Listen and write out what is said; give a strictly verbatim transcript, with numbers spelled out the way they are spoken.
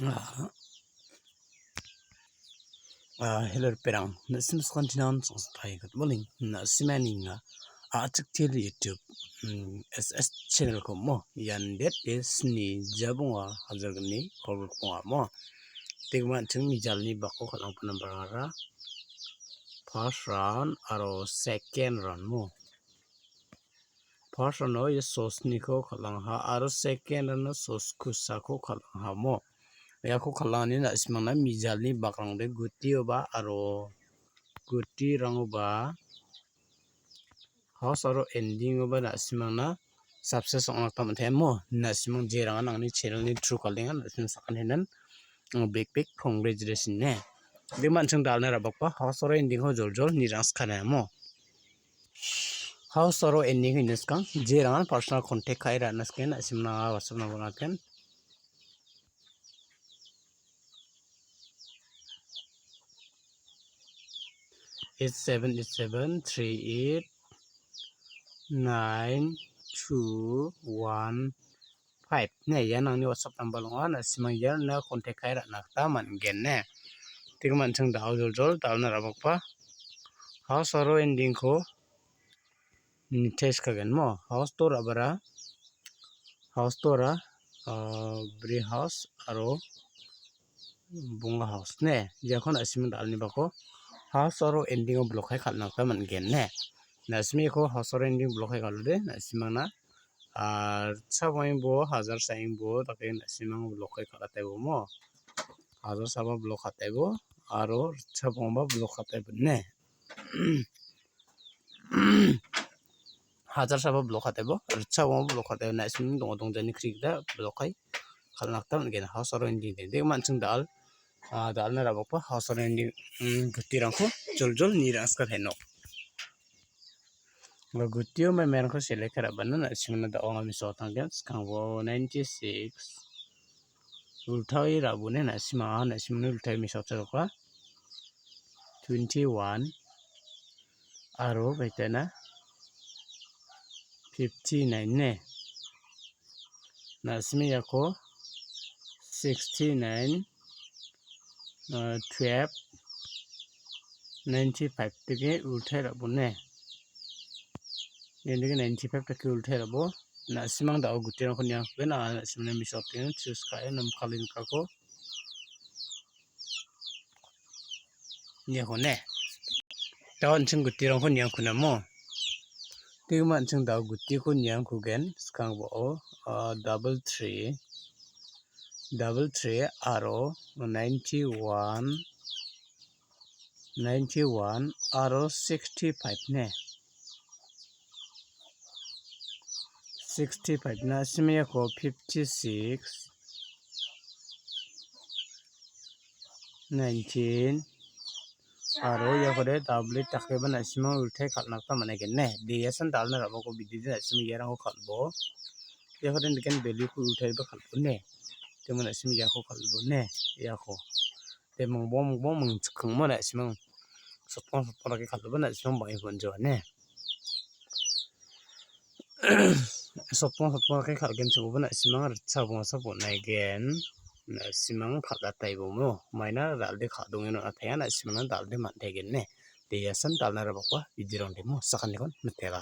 Ah, ah, hello, riperang. Na·sim sakantinan songsitai. Good morning. Na·simani nga a·chik til YouTube, mm, S S channel-ko mo. Ian date-e sni jabonga hajar gni kolgrikbonga mo. Tegma an·ching mijalni bako kal·angpa nambarangara first round aro second round mo. First round-o ia sosniko kal·angha aro second round-o soskusako kal·angha mo. Iako kal·angani na·simangna mijalni bakrangde gutioba aro gutirangoba house aro ending-oba na·simangna success ong·na gita man·gen mo. Na·simang jerangan angni channel-ni through kal·enga, na·simang sakantinan, mm, big big congratulation ne. Dima an·ching dalna rabakba house aro ending-ko joljol nirangskana mo. House aro ending-ko ine skang, jerangan personal contact ka·e ra·na siken, na·simna WhatsApp number naken. Eight seven eight seven three eight nine two one five. Ne, ian angni WhatsApp number ong·a. Na·simang ian na contact ka·e ra·na gita man·gen ne. Tegma an·ching dal·o joljol, dal·na rabakba. House aro ending-ko nitaiskagen mo. House to ra·bara. House to ra, ah, bri house aro bonga house ne. Iako na·simang dal·ni bako house aro ending-o block kai kal·na gita man·gen ne. Na·simiko house aro ending block kai kal·ode, na·simangna, ah, ritchap ong·engbo, hajar sa·engbo, dake na·simang block kai kal·ataibo mo. Hajar saba block ataibo, aro ritchap ong·ba block ataibo ne. Hajar saba block ataibo, ritchap ong·ba block ataibo, na·simang donga dongjani kri gita block kai kal·na gita man·gen. House aro ending de. Dek ma an·ching dal, ah, dal·na rabakba house aro ending, mm, gutirangko joljol nirangska henok. Ua gutio maimairangko select ka·rabana na·simangna da·o anga mesokatanggen. Skangbo ninety six. Ultawi rabone na·sima, na·simangni ultawi mesokchakgipa twenty one aro baitena fifty nine ne. Na·simi iako sixty nine, ah, twelve, ninety five dake ultai ra·bone. Ian dake ninety five dake ultai ra·bo. Na·simang da·o gutirangko niangkugen, anga na·simangna mesokoteng, choose ka·e namkalinkako. Iako ne. Da·o an·ching gutirangko niangkuna mo. Tegma an·ching da·o gutiko niangkugen, skangbo, ah, double three, double three aro ninety one, ninety one aro sixty five ne. Sixty five na·simi iako fifty six, nineteen, aro iakode doublet dakeba na·simang ultai kal·na gita man·aigen ne. De, iasan dal·na ra·bako bidide na·simi iarangko kal·bo. Iakode indeken value-ko ultaiba kal·bo ne. Temo na·simi iako kal·bo ne. Iako. De, mingbo, mingbo, mingchikingmo na·simang. Sotpong, sotpong dake kal·bo na·simang bang·e bon·joa ne. Sotpong sotpong dake kal·genchimoba na·simang ritchak bongsa bon·aigen. Na·simang kal·ataibomo. Maina dal·de kal·dongen on·ataian na·simangna dal·de man·taigen ne. De, iasan dal·na ra·bakba bidirangdemo sakantikon mitela.